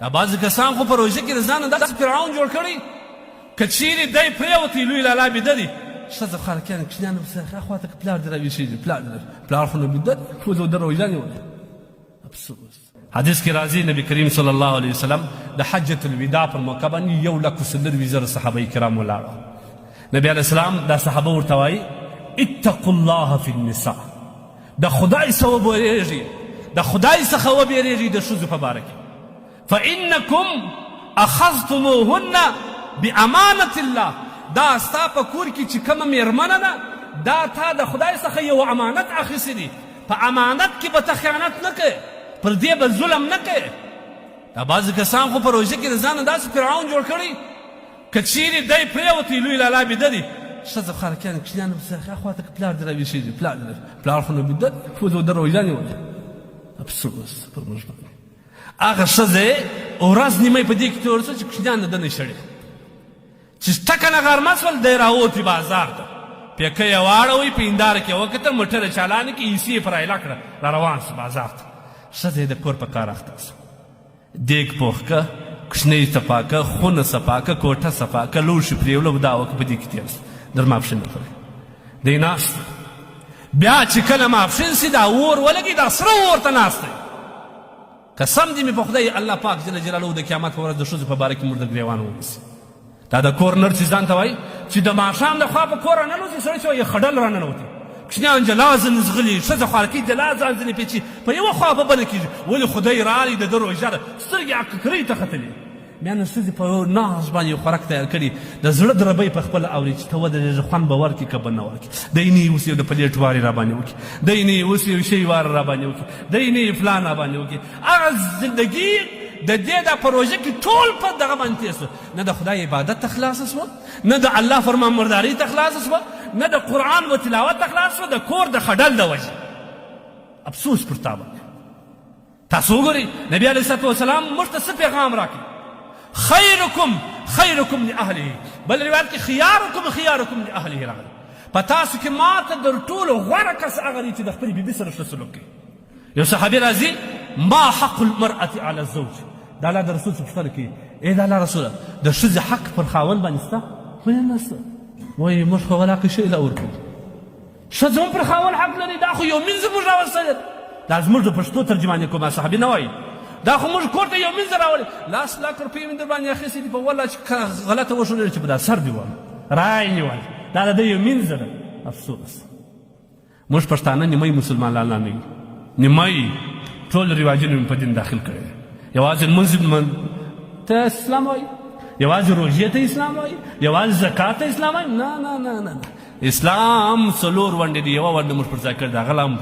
دا بعضې کسان خو په روژه کې د ځانه داسې فرعون جوړ کړی، که چیرې دی پرېوتی، لوی لالا بیده دی. ښځه خارکیان کوچنیان پسې اخوا ته که پلار دې راویښېږي، پلار دې، پلار خو نو بیده دی، ټول د روژه نیولې. افسوس. حدیث کې راځي، نبی کریم صلی الله علیه وسلم د حجة الوداع پر موقع باندې 1,24,000 صحابه کرام ولاړ. نبی علیه السلام دا صحابه ورته وایي، اتقوا الله فی النساء، د خدای څخه وبېرېږئ، د خدای څخه وبېرېږئ د ښځو په باره کې، فانکم اخذتموهن بامانة الله، دا ستا په کور کې چې کومه مېرمنه ده دا تا د خدای څخه یو امانت اخیستی دی، په امانت کې به ته خیانت نه کوې، پر دې به ظلم نه کوې. دا بعضې کسان خو په روژه کې د ځانه داسې فرعون جوړ کړی، که چیرې دی پرېوتی، لوی لالا بیده دی. ښځه خارکیان کوچنیان پسې اخوا ته که پلار دې راویښېږي، پلار دې، پلار خو نو بیده دی، ټول د روژه نیولې. افسوس پر موږ باندې. هغه ښځه ورځ نیمه په دې کې تېره شوه چې کوچنیان د ده نه شړي، چې ټکنه غرمه شول دی راووتی بازار ته، پیکه یې واړوی، په هنداره کې یې وکتل، موټر یې چالان کړي، ایسي یې پر ایله کړه، را روان شو بازار ته. ښځه یې د کور په کار اخته شوه، دیګ پوخ که، کوچنۍ صفا که، خونه صفا که، کوټه صفا که، لوښي پرېولو، دا وکړه، په دې کې تېر شو در ماپښینه پورې دی ناست. بیا چې کله ماپښین سي دا اور ولګي، دا سره اور ته ناست دی. قسم دې مې په خدای الله پاک جل جلاله د قیامت په ورځ د ښځو په باره کې موږ د ګریوان ونیسي. دا د کور نر چې ځان ته وایي چې د ماښام له خوا په کور راننوځي، سړی چې وایي خډل راننوتی، کوچنیان جلا ځنې ځغلي، ښځه خوارکۍ جلا ځان ځنې پیچي، په یوه خوا په بله کېږي. ولې خدای راغلی، د ده روژه ده، سترګې ککرۍ ته ختلې. بیا نو ښځې په ناز باندې یو خوراک تیار کړي، د زړه دربۍ په خپله اوري چې ته ودرېږې، خوند به ورکړي که به نه ورکړي. دی نه یې اوس یو د پلیټ وارې راباندې وکړي، دی نه یې اوس یو شی واره راباندې وکړي، دی نه یې فلان راباندې وکړي. هغه زندګي د دې دا پروژه کې ټول په دغه باندې تېر شو، نه د خدای عبادت ته خلاصه شوه، نه د الله فرمانبردارۍ ته خلاصه شوه، نه د قرآن و تلاوت ته خلاصه شوه، د کور د خډل د وجې. افسوس پر تا باندې. تاسو وګورئ نبی علیه الصلاة والسلام موږ ته څه پیغام راکړي، خیرکم خیرکم لاهله، بل روایت کې خیارکم خیارکم لاهله راغلی. په تاسو کې ماته در ټولو غوره کس هغه دی چې د خپلې بیبي سره ښه سلوک کوي. یو صحابي راځي، ما حق المرأة علی الزوج، د الله د رسول څخه پوښتنه کوي، ای د الله رسوله، د ښځې حق پر خاوند باندې شته؟ وایي نشته. وایي موږ خو ولاکه شی لا ورکوو، ښځه هم پر خاوند حق لري، دا خو یو مینځ موږ راوستلی دی. دا زموږ د پښتو ترجماني کومه صحابي نه وایي، دا خو موږ کور ته یو مینځ راوړی، لاس لاک روپۍ مې در باندې اخیستې دي، په والله چې غلطه وښودله چې په دا سر دې وهم، رای نیول، دا د ده یو مینځ ده. افسوس، موږ پښتانه نیمه مسلمانان لا نه یو، نیمه ټول رواجونه مې په دین داخل کړی دی. یوازې لمونځ ته اسلام وایي، یوازې روژې ته اسلام وایي، یوازې زکات ته اسلام وایي. نه نه نه نه، اسلام څلور ونډې دي، یوه ونډه موږ پر ځای کړې ده، هغه لا هم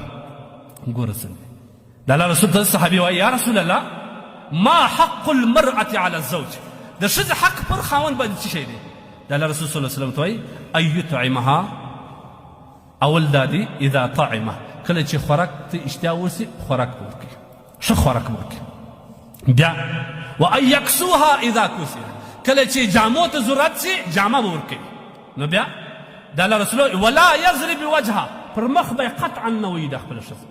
ګوره څنګه. د الله رسول ته صحابي وایي، یا رسول الله، ما حق المرأة على الزوج، د ښځې حق پر خاوند باندې څه شی دی؟ د الله رسول صلی الله علیه وسلم ته وایي، ان یطعمها، اول دا دی اذا طعمه، کله چې خوراک ته اشتها وسي خوراک به ورکوي، ښه خوراک به ورکوي. بیا وان یکسوها اذا کسیه، کله چې جامو ته ضرورت سي جامه به ورکوي. نو بیا د الله رسول ولا یضرب وجهه، پر مخ به قطعا نه وایي د خپل ښځه.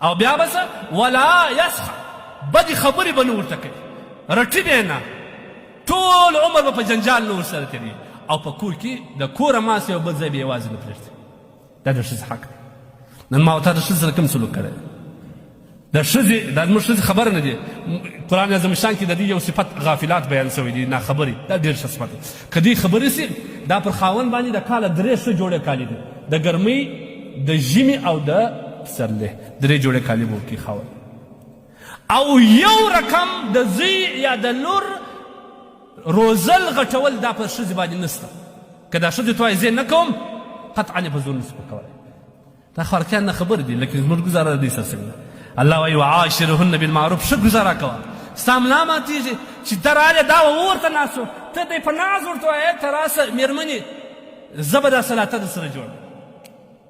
او بیا به څه ولا یسخ، بدې خبرې به نه ورته کوي، رټي به نه، ټول عمر به په جنجال نه ورسره تېروي، او په کور کې د کوره ماسې او بل ځای به یوازې نه پرېږدي. دا د ښځې حق دی. نن ما او تا د ښځې سره کوم سلوک کړی؟ د ښځې دا زموږ ښځې خبره نه دي، قرآن اعظم شان کې د دې یو صفت غافلات بیان شوی دی، ناخبرې، دا ډېر ښه صفت دی. که دوی خبرې سي، دا پر خاوند باندې د کاله درې ښه جوړې کالي دي، د ګرمۍ، د ژمي او د پسرلي، درې جوړې کالي به ورکوي خاوند. او یو رقم د زوی یا د لور روزل غټول دا پر ښځې باندې نشته. که دا ښځې ته وایي زه نه کوم، قطعا یې په زور نشي کولی. دا خارکیان نه خبر دي، لیکن زموږ ګزاره د دوی سره څنګه ده؟ الله وایي وعاشرهن بالمعروف، ښه ګزاره کوه. ستا ملا ماتېږي چې ته راغلې، دا ورته ناست وو، ته دی په ناز ورته وایې، ته راسه مېرمنې، زه به دا سلاته در سره جوړ،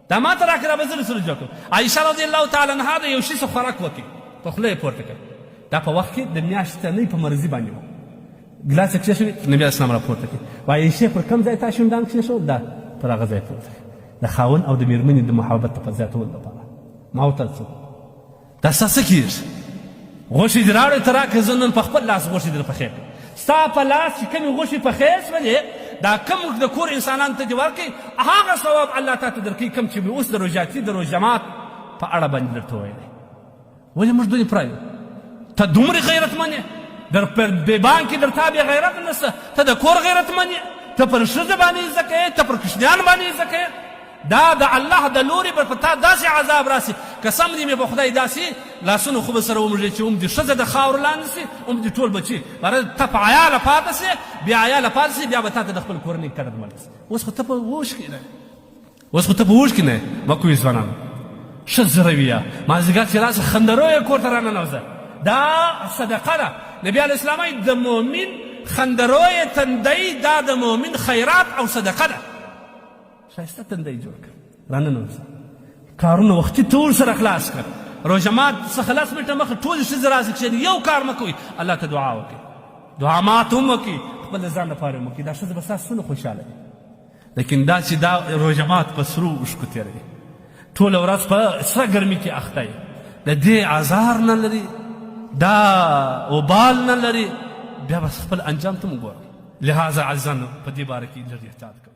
دا ما ته راکړه، به زه در سره جوړ کړم. عایشه رضی الله تعالی عنها د یو شي څخه خوراک وکړي، په خوله یې پورته کړ. دا په وخت کې د میاشتنۍ په مرضي باندې وه، ګلاس یې کښېښوي، نبي اسلام را پورته کړي، وایي عایشې پر کوم ځای تا شونډان کښېښول؟ دا پر هغه ځای پورته کړي. د خاوند او د میرمنې د محبت په زیاتولو لپاره. ما ورته څه دا ستا څه کېږي؟ غوښې دې راوړې ته راکړه، زه نن په خپل لاس غوښې در پخې کړم. ستا په لاس چې کومې غوښې پخې شولې، دا کوم د کور انسانانو ته دې ورکړي، هغه ثواب الله تا ته درکوي کوم چې مې اوس د روژاتي د روژه مات په اړه باندې درته ویلی. ولې موږ دونې پرایو؟ ته دومره غیرتمن یې، در پر بیبان کې در تا بې غیرت نشته، ته د کور غیرتمن یې، ته پر ښځه باندې عزه کوې، ته پر کوچنیان باندې عزه کوې. دا د الله د لوري به په تا داسې عذاب راسي، قسم دې مې په خدای داسې لاسونه خو به سره ومږي چې هم دې ښځه د خاورو لاندې سي، هم دې ټول بچي باره ته په عیاله پاته سې، بې عیاله پاته سې، بیا به تا ته د خپل کورنۍ قدر معلوم سي. اوس خو ته په هوښ کې نه، اوس خو ته په هوښ کې نه مه کوې ځوانانو، ښه زره ویه مازدیګر چې راسه خندرو یې کور ته راننوځه، دا صدقه ده. نبی علیه السلام وایي د مؤمن خندرو یې تندی دا د مؤمن خیرات او صدقه ده. ښایسته تندی جوړ کړ، راننوځه، کارونه وختي ټول سره خلاص کړ، روژه مات څخه لس منټه مخکې ټولې ښځې راسي کښېني، یو کار مه کوئ، الله ته دعا وکړئ، دعا مات هم وکړئ، خپل د ځان لپاره هم وکړئ، دا ښځه به ستاسو څونه خوشحاله وي. لیکن دا چې دا روژه مات په سرو اوښکو تېروي، ټوله ورځ په سره ګرمي کې اخته یې، د دې ازار نه لري، دا وبال نه لري، بیا به خپل انجام ته هم ګورم. لهذا عزیزانو په دې باره کې لږ احتیاط کوئ.